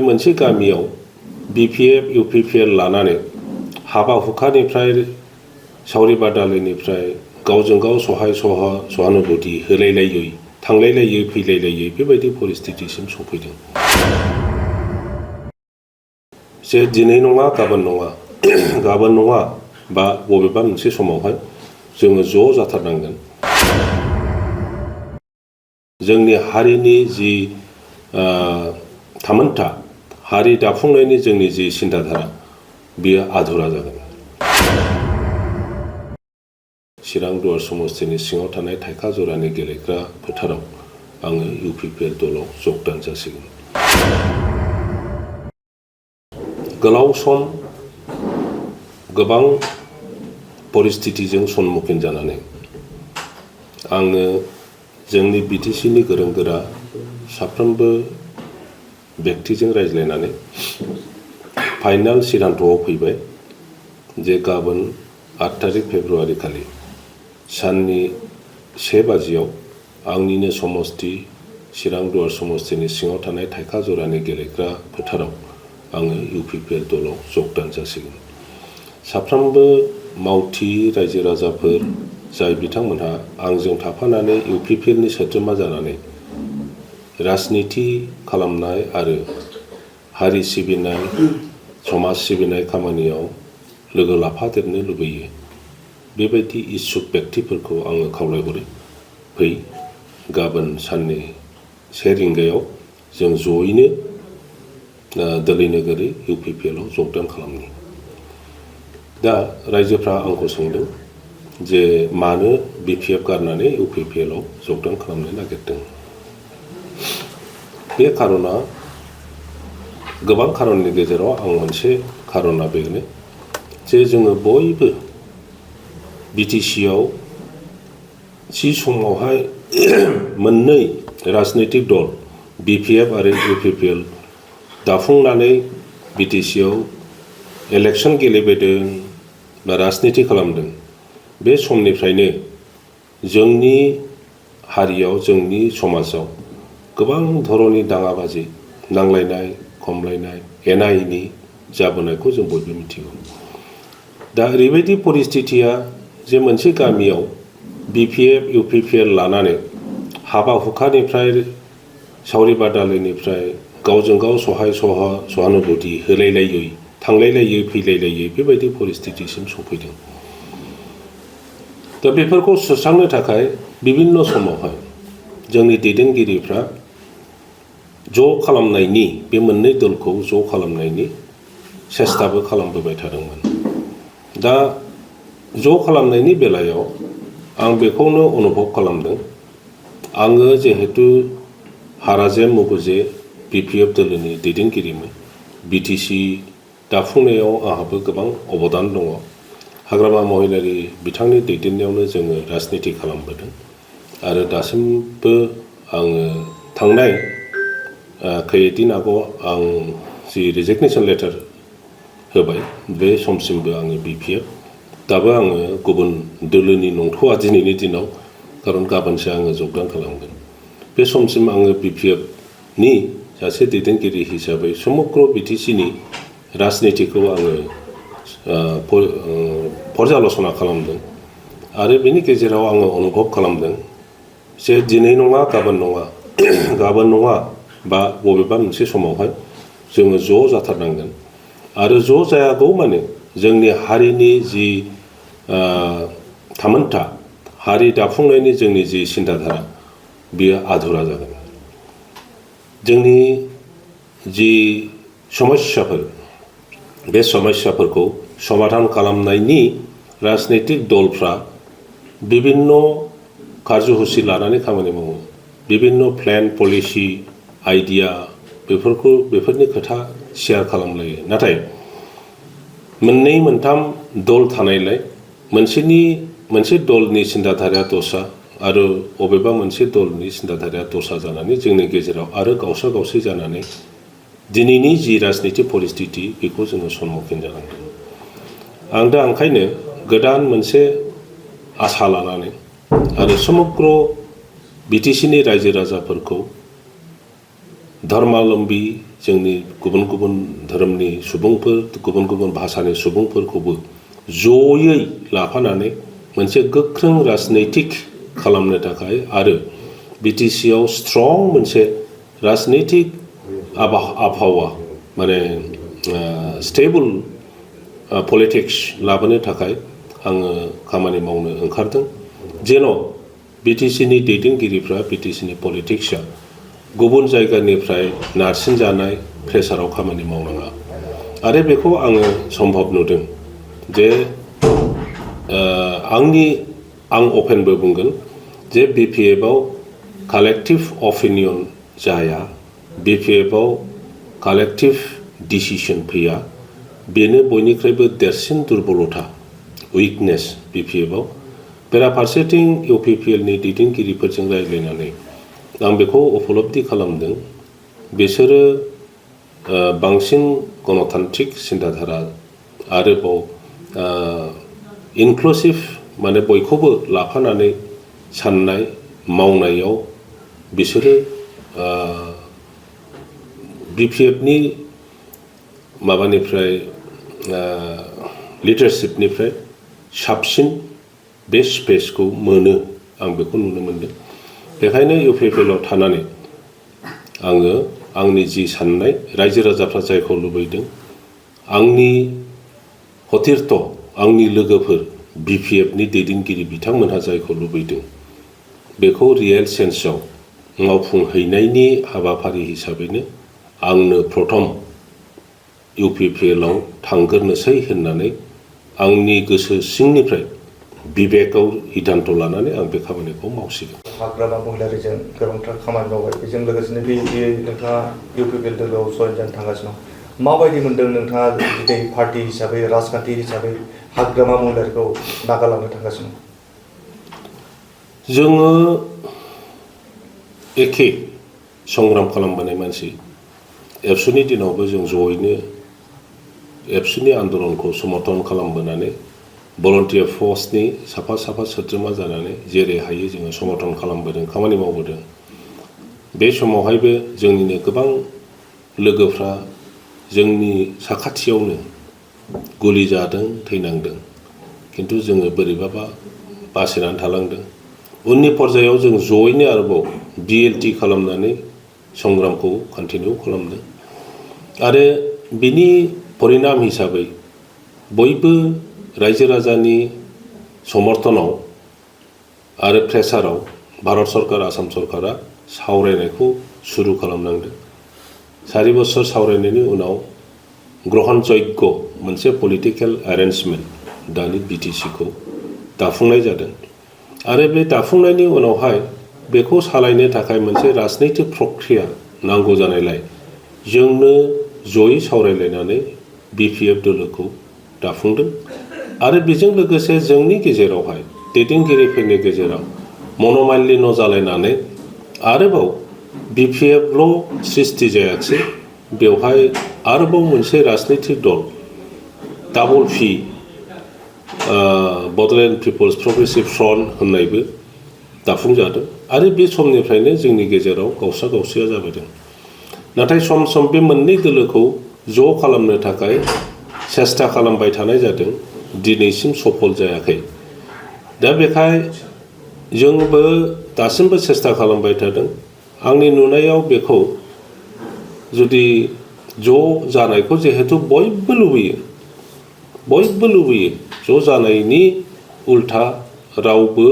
मोनसे गामियाव BPF UPPL लानानै हाबा हुखानिफ्राय सावरि बादालिनिफ्राय गावजों गाव सहानुभूति होलायलायै थांलायलायै फैलायलायै बेबायदि परिस्थितिसिम सफैदों। जे दिनै नङा गाबोन नङा बा बबेबा मोनसे समावहाय जोङो ज' जाथारनांगोन। जोंनि हारिनि जि थामोनथा हारि दाफुंनायनि जोंनि जि सिन्थाधारा बेयो आधुरा जागोन। चिरां दुवार समस्तिनि सिङाव थानाय थाइखा जरानि गेलेग्रा फोथाराव आङो UPPL दलाव जगदान जासिगोन। गोलाव सम गोबां परिस्थितिजों सन्मुखीन जानानै आङो जोंनि BTCनि गोरों गोरा साफ्रोमबो व्यक्तिजों रायज्लायनानै फाइनाल सिद्धान्तआव फैबाय जे गाबोन 8 तारिख फेब्रुवारि खालि साननि 1 बाजियाव आंनिनो समस्ति चिरां दुवार समस्तिनि सिङाव थानाय थाइखा जरानि गेलेग्रा फोथाराव आङो UPPL दलाव जगदान जासिगोन। साफ्रोमबो मावथि रायजो राजाफोर जाय बिथांमोनहा आंजों थाफानानै UPPLनि सोद्रोमा जानानै राजनिति खालामनाय आरो हारि सिबिनाय समाज सिबिनाय खामानियाव लोगो लाफादेरनो लुबैयो बेबायदि इच्छुक व्यक्तिफोरखौ आङो खावलायहरो फै गाबोन साननि 1 रिंगायाव जों जयैनो दोलै नोगोरै UPPLआव जगदान खालामनि। दा रायजोफ्रा आंखौ सोंदों जे मानो BPF गारनानै UPPLआव जगदान खालामनो नागिरदों। बे खारना गोबां खारननि गेजेराव आं मोनसे खारना बेनो जे जोङो बयबो BTCआव थि समावहाय मोननै राजनैतिक दल BPF आरो UPPL दाफुंनानै BTCआव इलेक्सन गेलेबोदों बा राजनिति खालामदों। बे समनिफ्रायनो जोंनि हारियाव जोंनि समाजाव गोबां धरनि दाङाबाजि नांलायनाय खमलायनाय एना एनि जाबोनायखौ जों बयबो मिथिगौ। दा ओरैबायदि परिस्थितिया जे मोनसे गामियाव BPF UPPL लानानै हाबा हुखानिफ्राय सावरि बादालिनिफ्राय गावजों गाव सहानुभूति होलायलायै थांलायलायै फैलायलायै बेबायदि परिस्थितिसिम सफैदों। दा बेफोरखौ सुस्रांनो थाखाय बिभिन्न समावहाय जोंनि दैदेनगिरिफ्रा ज' खालामनायनि बे मोननै दलखौ ज' खालामनायनि सेस्ताबो खालामबोबाय थादोंमोन। दा ज' खालामनायनि बेलायाव आं बेखौनो अनुभब खालामदों। आङो जिहेतु हाराजेम मुगुजे BPF दोलोनि दैदेनगिरिमोन BTC दाफुंनायाव आंहाबो गोबां अबदान दङ। हाग्रामा महिलारि बिथांनि दैदेननायावनो जोङो राजनिति खालामबोदों आरो दासिमबो आङो थांनाय खैदिन आगोलाव आं जि रिजिगनेसन लेटार होबाय बे समसिमबो आङो BPF दाबो आङो गुबुन दोलोनि नंथ'आ दिनैनि दिनाव खारन गाबोनसो आङो जगदान खालामगोन। बे समसिम आङो BPFनि सासे दैदेनगिरि हिसाबै समग्र BTCनि राजनितिखौ आङो पर्यालसना खालामदों आरो बेनि गेजेराव आङो अनुभब खालामदों जे दिनै नङा गाबोन नङा बा बबेबा मोनसे समावहाय जोङो ज' जाथारनांगोन आरो ज' जायागौ माने जोंनि हारिनि जि थामोनथा हारि दाफुंनायनि जोंनि जि सिन्थाधारा बेयो आधुरा जागोन। जोंनि जि समस्याफोर बे समस्याफोरखौ समाधान खालामनायनि राजनैतिक दलफ्रा बिभिन्न कार्यसुचि लानानै खामानि मावो। बिभिन्न प्लेन पलिसि आइडिया बेफोरनि खोथा शेयार खालामलायो। नाथाय मोननै मोनथाम दल थानायलाय मोनसे दलनि सिन्थाधाराया दस्रा आरो बबेबा मोनसे दलनि सिन्थाधाराया दस्रा जानानै जोंनि गेजेराव आरो गावस्रा गावस्रि जानानै दिनैनि जि राजनिति परिस्थिति बेखौ जोङो सन्मुखीन जानांदों। आं दा ओंखायनो गोदान मोनसे आसा लानानै आरो समग्र BTCनि रायजो राजाफोरखौ धर्मालम्बी जोंनि गुबुन गुबुन धोरोमनि सुबुंफोर गुबुन गुबुन भाषानि सुबुंफोरखौबो जयै लाफानानै मोनसे गोख्रों राजनैतिक खालामनो थाखाय आरो बिटिसिआव स्ट्रं मोनसे राजनैतिक आबहावा माने स्टेबल पलिटिक्स लाबोनो थाखाय आङो खामानि मावनो ओंखारदों जेन' बिटिसिनि दैदेनगिरिफ्रा बिटिसिनि पलिटिक्सआ गुबुन जायगानिफ्राय नारसिनजानाय प्रेसाराव खामानि मावनाङा आरो बेखौ आङो सम्भब नुदों जे आं अपेनबो बुंगोन जे बिपिएफआव कालेक्टिभ अपिनियन जाया बिपिएफआव कालेक्टिभ डिसिसन फैया बेनो बयनिख्रुइबो देरसिन दुर्बलता उइकनेस बिपिएफआव बेराफारसेथिं इउपिपिएलनि दैदेनगिरिफोरजों रायज्लायनानै आं बेखौ उपलब्धि खालामदों बिसोरो बांसिन गणतान्त्रिक सिन्ताधारा आरोबाव इनक्लुसिभ माने बयखौबो लाफानानै साननाय मावनायाव बिसोरो बिपिएफनि माबानिफ्राय लिडारशिपनिफ्राय साबसिन बे स्पेसखौ मोनो आं बेखौ नुनो मोनदों बेखायनो इउपिपिएलआव थानानै आङो आंनि जि साननाय रायजो राजाफ्रा जायखौ लुबैदों आंनि हथिरथ आंनि लोगोफोर बिपिएफनि दैदेनगिरि बिथांमोनहा जायखौ लुबैदों बेखौ रियेल सेन्सआव मावफुंहैनायनि हाबाफारि हिसाबैनो आंनो प्रथम इउपिपिएलआव थांग्रोनोसै होननानै आंनि गोसो सिंनिफ्राय बिबेकआव हिदान्त लानानै आं बे खामानिखौ मावसिगोन हाग्रामा महिलारिजों गोबांथार खामानि मावबाय बेजों लोगोसेनो नोंथाङा इउपिपिएल दोलोआव जयेन जानो थांगासिनो दं माबायदि मोनदों नोंथाङा दिनै पार्टी हिसाबै राजखान्थि हिसाबै हाग्रामा महिलारिखौ नागारलांनो थांगासिनो जोङो एखे संग्राम खालामबोनाय मानसि एबसुनि दिनावबो जों जयैनो एबसुनि आन्दलनखौ समर्थन खालामबोनानै भलन्टियार फर्सनि साफा साफा सोद्रोमा जानानै जेरै हायो जोङो समर्थन खालामबोदों खामानि मावबोदों बे समावहायबो जोंनिनो गोबां लोगोफ्रा जोंनि साखाथियावनो गुलि जादों थैनांदों किन्तु जोङो बोरैबाबा बासिनानै थालांदों उननि पर्यायाव जों जयैनो आरोबाव बिएलटि खालामनानै संग्रामखौ कन्टिनिउ खालामदों आरो बिनि परिणाम हिसाबै बयबो रायजो राजानि समर्थनाव आरो प्रेसाराव भारत सरकार आसाम सरकारा सावरायनायखौ सुरु खालामनांदों 4 बोसोर सावरायनायनि उनाव ग्रहण जग्य मोनसे पलिटिकेल एरेन्जमेन्ट दानि बिटिसिखौ दाफुंनाय जादों आरो बे दाफुंनायनि उनावहाय बेखौ सालायनो थाखाय मोनसे राजनैतिक प्रक्रिया नांगौ जानायलाय जोंनो जयै सावरायलायनानै बिपिएफ दोलोखौ दाफुंदों आरो बेजों लोगोसे जोंनि गेजेरावहाय दैदेनगिरिफोरनि गेजेराव मन'मालिन्य जालायनानै आरोबाव बिपिएफल' सृष्टि जायाखिसै बेवहाय आरोबाव मोनसे राजनैतिक दल double P Bodoland People's Progressive Front होननायबो दाफुंजादों आरो बे समनिफ्रायनो जोंनि गेजेराव गावसा गावसिया जाबोदों नाथाय सम सम बे मोननै दोलोखौ ज' खालामनो थाखाय सेस्था खालामबाय थानाय जादों दिनैसिम सफल जायाखै दा बेखाय जोंबो दासिमबो सेस्था खालामबाय थादों आंनि नुनायाव बेखौ जुदि ज' जानायखौ जिहेतु बयबो लुबैयो ज' जानायनि उल्था रावबो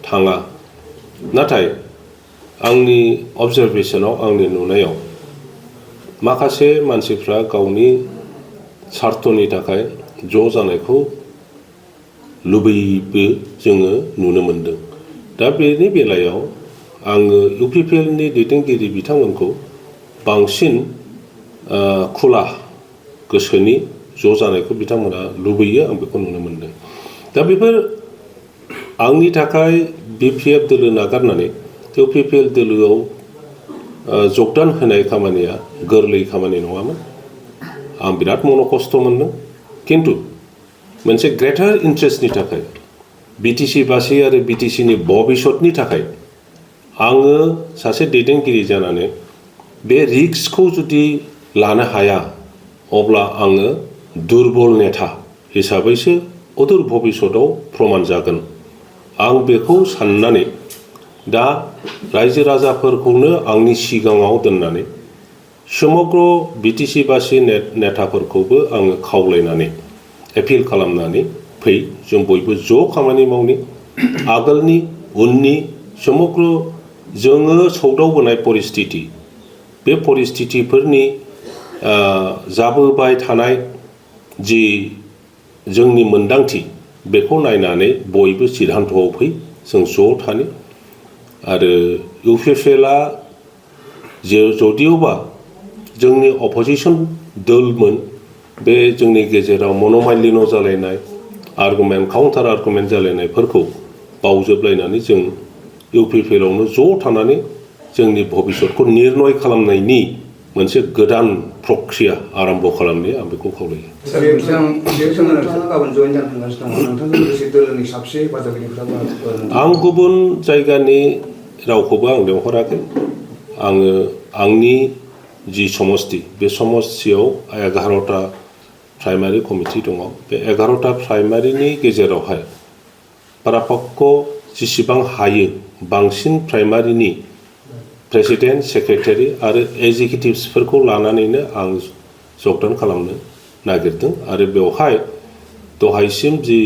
थाङा नाथाय आंनि अबजारभेशनाव आंनि नुनायाव माखासे मानसिफ्रा गावनि स्वार्थनि थाखाय ज' जानायखौ लुबैयोबो जोङो नुनो मोनदों दा बेनि बेलायाव आङो इउपिपिएलनि दैदेनगिरि बिथांमोनखौ बांसिन खुला गोसोनि ज' जानायखौ बिथांमोना लुबैयो आं बेखौ नुनो मोनदों दा बेफोर आंनि थाखाय बिपिएफ दोलो नागारनानै इउपिपिएल दोलोआव जगदान होनाय खामानिया गोरलै खामानि नङामोन आं बिराद खस्थ' मोनदों किन्तु मोनसे ग्रेटार इन्ट्रेस्टनि थाखाय बिटिसिबासि आरो बिटिसिनि भबिष्यतनि थाखाय आङो सासे दैदेनगिरि जानानै बे रिस्कखौ जुदि लानो हाया अब्ला आङो दुरबल नेता हिसाबैसो अदूर भबिष्यतआव प्रमान जागोन आं बेखौ साननानै दा रायजो राजाफोरखौनो आंनि सिगाङाव दोननानै समग्र बिटिसि बासि नेताफोरखौबो आङो खावलायनानै एपिल खालामनानै फै जों बयबो ज' खामानि मावनि आगोलनि उननि समग्र जोङो सौदावबोनाय परिस्थिति बे परिस्थितिफोरनि जाबोबाय थानाय जि जोंनि मोन्दांथि बेखौ नायनानै बयबो सिद्धान्तआव फै जों ज' थानि आरो इउपिपिएलआ जदिउबा जोंनि अपोजिशन दलमोन बे जोंनि गेजेराव मन'मालिन्य जालायनाय आर्गुमेन्ट काउन्टार आर्गुमेन्ट जालायनायफोरखौ बावजोबलायनानै जों इउपिपिएलआवनो ज' थानानै जोंनि भबिष्यतखौ निर्णय खालामनायनि मोनसे गोदान प्रक्रिया आरम्भ खालामनो आं बेखौ खावलायो। आं गुबुन जायगानि रावखौबो आं लिंहराखै आङो आंनि जि समष्टि बे समष्टियाव 11टा प्राइमारि कमिटि दङ बे 11टा प्राइमारिनि गेजेरावहाय पारापक्ष जेसेबां हायो बांसिन प्राइमारिनि प्रेसिडेन्ट सेक्रेटारि आरो एग्जिकिउटिभ्सफोरखौ लानानैनो आं जगदान खालामनो नागिरदों आरो बेवहाय दहायसिम जि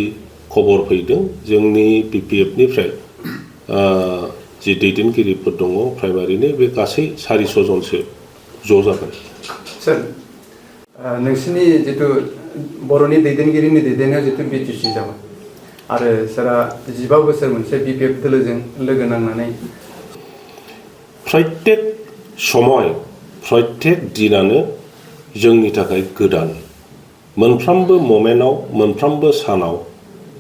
खबर फैदों जोंनि बिपिएफनिफ्राय जि दैदेनगिरिफोर दङ प्राइमारिनि बे गासै 400 जनसो ज' जागोन। सार नोंसिनि जितु बर'नि दैदेनगिरिनि दैदेननायाव जितु बिटिसि जाबाय आरो सारा 15 बोसोर मोनसे बिपिएफ दोलोजों लोगो नांनानै प्रत्येक समय प्रत्येक दिनानो जोंनि थाखाय गोदान मोनफ्रोमबो मोमेन्टआव मोनफ्रोमबो सानाव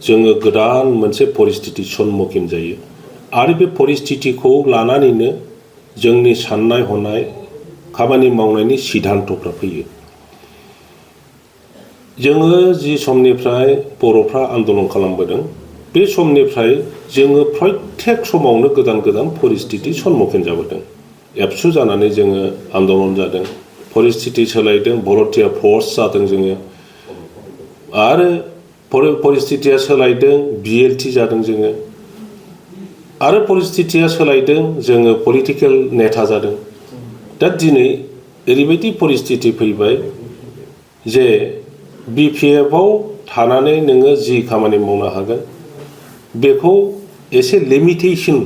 जोङो गोदान मोनसे परिस्थिति सम्मुखीन जायो आरो बे परिस्थितिखौ लानानैनो जोंनि साननाय हनाय खामानि मावनायनि सिद्धान्तफ्रा फैयो। जोङो जि समनिफ्राय बर'फ्रा आन्दलन खालामबोदों बे समनिफ्राय जोङो प्रत्येक समावनो गोदान गोदान परिस्थिति सम्मुखीन जाबोदों एबसु जानानै जोङो आन्दलन जादों परिस्थिति सोलायदों भलन्टियार फर्स जादों जोङो आरो परिस्थितिया सोलायदों बिएलटि जादों जोङो आरो परिस्थितिया सोलायदों जोङो पलिटिकेल नेता जादों। दा दिनै ओरैबायदि परिस्थिति फैबाय जे बिपिएफआव थानानै नोङो जि खामानि मावनो हागोन बेखौ एसे लिमिटेसन